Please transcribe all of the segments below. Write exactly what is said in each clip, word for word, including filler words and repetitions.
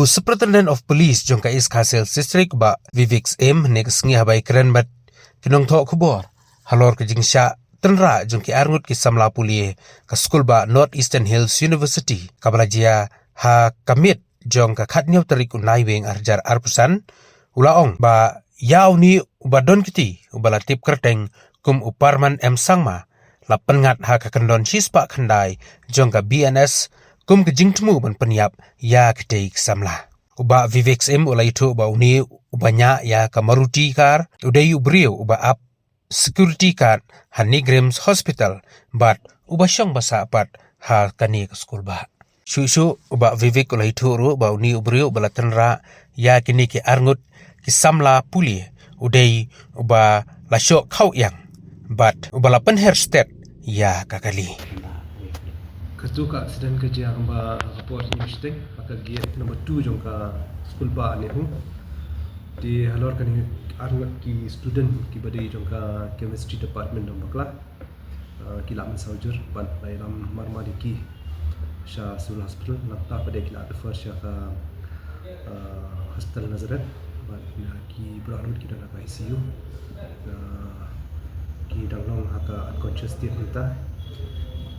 Superintendent of Police jong ka East Khasi Hills District, Bah Vivek Syiem, ne ka sngi haba ïakren bad ki nongthoh khubor halor ka jingshah tynrah jong ki arngut ki samla pule ka skulbah North Eastern Hills University, kaba la jia ha ka miet jong ka khatñiew tarik u Naiwieng arhajar arphew san, u la ong ba ïa une uba don kti uba la tip kyrteng kum u Parman M Sangma la pynngat ha ka kyndon shispah khyndai jong ka B N S kum ka jingthmu ban pynïap ïa kitei ki samla. U Bah Vivek Syiem u la ïathuh ba une uba ñiah ïa ka Maruti car u dei u briew uba ap security guard ha NEIGRIHMS Hospital bad uba shong ba sah pat ha kane ka skulbah. Shuh shuh u Bah Vivek u la ïathuh ruh ba une u briew uba la tynrah ïa kine ki arngut ki samla pule u dei uba la shoh khaw ïang bad uba la pynher stet ïa ka kali. Katu ka accident ka jia kumba ha ka por hynñiew shiteng ha ka gate number two jong ka skulbah NEHU. Te halor kane arngut ki student kiba dei jong ka chemistry department dong bakla, ah, ki la mynsaw jur bad la ïalam marmar ïa ki sha Civil Hospital, nangta pat de ki la refer sha ka, ah, Hospital Nazareth bad, ah, ki baroh arngut ki don ha ka I C U. Ah, ki dang long ha ka unconscious state mynta.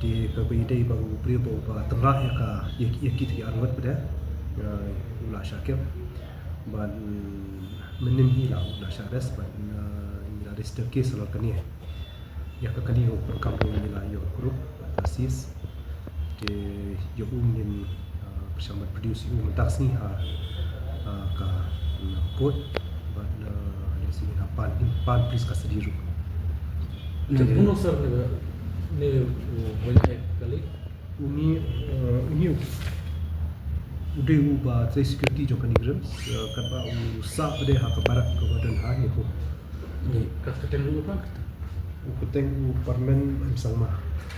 Te kaba ïadei ba u briew ba uba tynrah ïa ka, ïa, ïa kito ki arngut pat de, ah, u la shah kep. Bad, mm, mynnin hi la, u la shah arrest bad, ah, ngi la register case halor kane. Ïa ka kali u pyrkhat ruh ngi la ïoh kurup bad ka seize. Te ïa u ngin, ah, pyrshang ban produce ïa u mynta ka sngi ha, ah, ka, mm, court bad, ah, ïa sngi ha pan, in pan police custody ruh. Ne kumno sir ne, ne, uh, weng ai kali? Uni, uh, uni u dei uba trei security jong ka NEIGRIHMS, uh, katba u sah pat de ha ka barak kaba don ha NEHU. Ka kyrteng u pha? U kyrteng u Parmen M Sangma.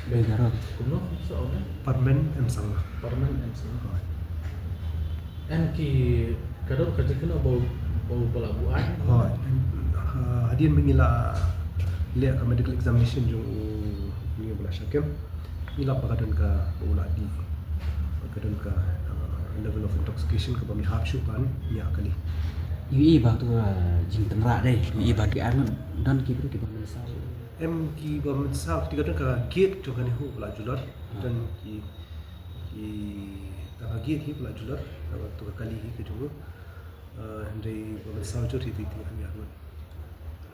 Be garot. Kumno sa ong? Parmen M Sangma. Parmen M Sangma. Hooid. Em ki ka dor ka jingkynnoh ba u, ba u ba la buaid? Hooid. Ah, hadien ba ngi la leh ka medical examination jong u, uni uba la shah kep, ngi lap ba ka don ka, ba u la dih. Ba ka don ka, ah, level of intoxication kaba ym hap shuh ban ñiah kali. Ïohi ba tu, ah, jingtynrah dei. Ïohi ba ki arngut don ki briew kiba mynsaw. Em kiba mynsaw, te ka don ka gate jong ka NEHU ba la julor. Ah. Don ki, ki, ka gate hi ba la julor, kaba tu ka kali hi ka jong u. Ah, hynrei ba mynsaw jur hi te ki arngut.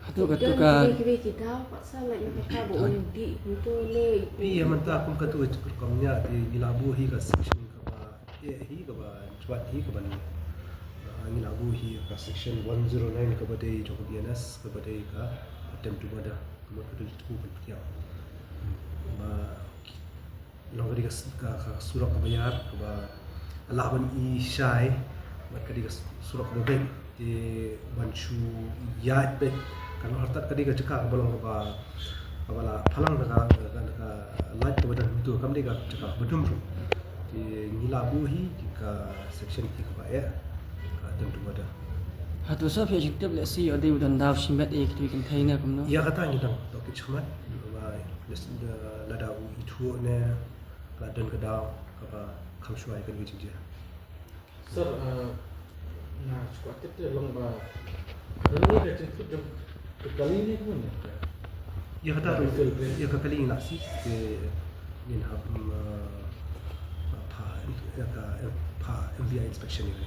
Hato katu ka kiwei kiwei ki daw pat sa la ïoh ka ba u dih hangto ne. Phi ïa mynta kum katu ka jingkyrkhu ñiah te ngi la buh hi ka section kaba eh hi kaba jwat hi kaba, ah, ngi la buh hi ka section one zero nine kaba dei jong ka B N S kaba dei ka attempt to murder. Ka mut ka dei tu ban pynïap. Ba long ka dei ka s-, ka, ka surok kaba ïar, kaba lah ban i shai, bad ka dei ka s-, surok kaba beit, te ban shu ïaid beit, kan long artat ka dei ka jaka kaba long kaba, kaba la phalang da ka, da ka, da ka light kaba don hangto, kam dei ka jaka kaba dum ruh. Te ngi la buh hi, te ka section hi kaba eh, ka attempt to murder. Hato sa phi ïoh jingtip lehse ïoh dei u don daw shimet ïa kitu ki kynthei ne kumno? Ïa kata ngi dang tohkit shakhmat, ba Lada u ithuh ne la don ka daw kaba kham shuwa ïa kane ka jingjia. Sir, ah, nga shu kwah tip te long ba ka dei ka jingkut jong ka kali ne kumne? Ïa kata ruh, ïa ka kali ngi la seize te ngin hap, mm, ah, pha, ïa ka, pha M V I inspection ïa ka.